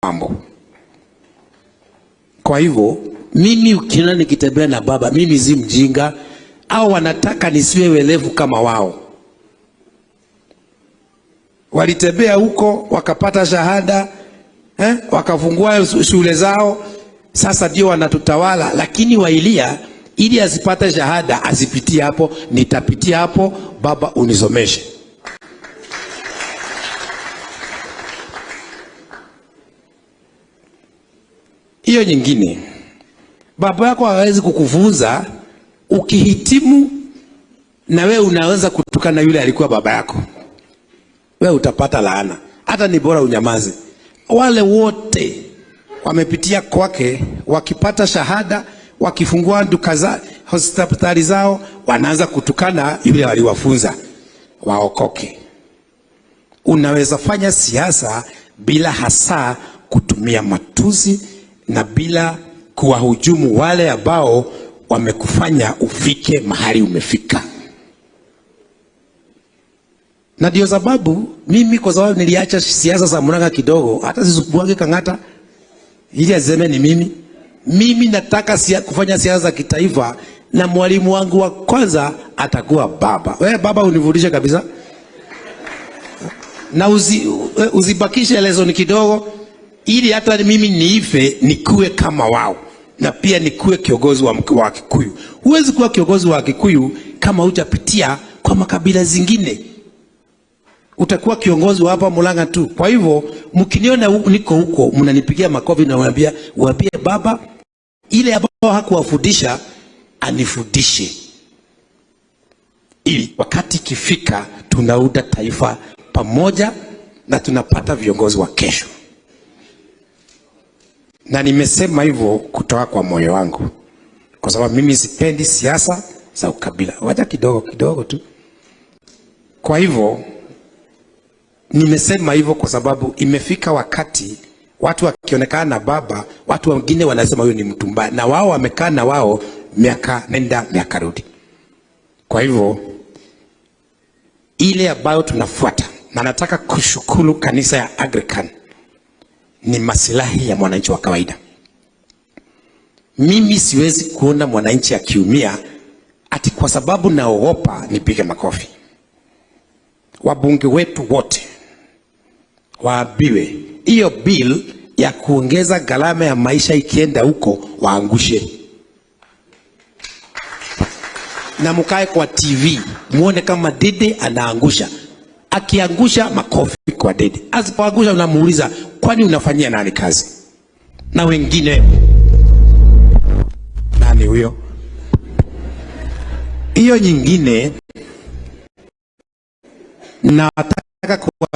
Mambo. Kwa hivyo mimi ukiona nikitembea na baba, mimi si mjinga, au wanataka nisiwe welevu kama wao. Walitembea huko wakapata shahada wakafungua shule zao, sasa ndio wanatutawala. Lakini Wailia ili asipate shahada asipitie hapo, nitapitia hapo, baba unisomeshe. Hiyo nyingine, baba yako hawezi kukufunza ukihitimu, na we unaweza kutukana yule alikuwa baba yako, we utapata laana. Hata ni bora unyamaze. Wale wote wamepitia kwake, wakipata shahada, wakifungua duka za hospitali zao, wanaanza kutukana yule waliwafunza. Waokoke. Unaweza fanya siasa bila hasa kutumia matusi na bila kuwahujumu wale ambao wamekufanya ufike mahali umefika. Na ndio sababu mimi, kwa sababu niliacha siasa za Murang'a kidogo, hata sisukuange Kang'ata ili aseme ni mimi. Mimi nataka kufanya siasa za kitaifa, na mwalimu wangu wa kwanza atakuwa baba. Wewe baba unifundishe kabisa, na uzibakishe lesson kidogo, ili hata mimi niife nikuwe kama wao, na pia nikuwe kiongozi wa Kikuyu. Huwezi kuwa kiongozi wa Kikuyu kama hujapitia kwa makabila zingine. Utakuwa kiongozi wa hapa Murang'a tu. Kwa hivyo mkiniona niko huko, mnanipigia makofi na mwambia, waambie baba ile ambao hakuwafundisha anifundishe, ili wakati ikifika tunaunda taifa pamoja na tunapata viongozi wa kesho. Na nimesema hivyo kutoka kwa moyo wangu, kwa sababu mimi sipendi siasa za ukabila. Wacha kidogo kidogo tu. Kwa hivyo nimesema hivyo kwa sababu imefika wakati watu wakionekana na baba, watu wengine wanasema huyo ni mtu mbaya, na wao wamekaa na wao miaka nenda miaka rudi. Kwa hivyo ile ambayo tunafuata, na nataka kushukuru kanisa ya Anglican, ni masilahi ya mwananchi wa kawaida. Mimi siwezi kuona mwananchi akiumia ati kwa sababu naogopa nipige makofi. Wabunge wetu wote waambiwe hiyo bill ya kuongeza gharama ya maisha ikienda huko waangushe, na mkae kwa TV muone kama Dede anaangusha. Akiangusha makofi kwa Dede, asipoangusha unamuuliza kwani unafanyia nani kazi? Na wengine nani huyo? Hiyo nyingine nataka kuwa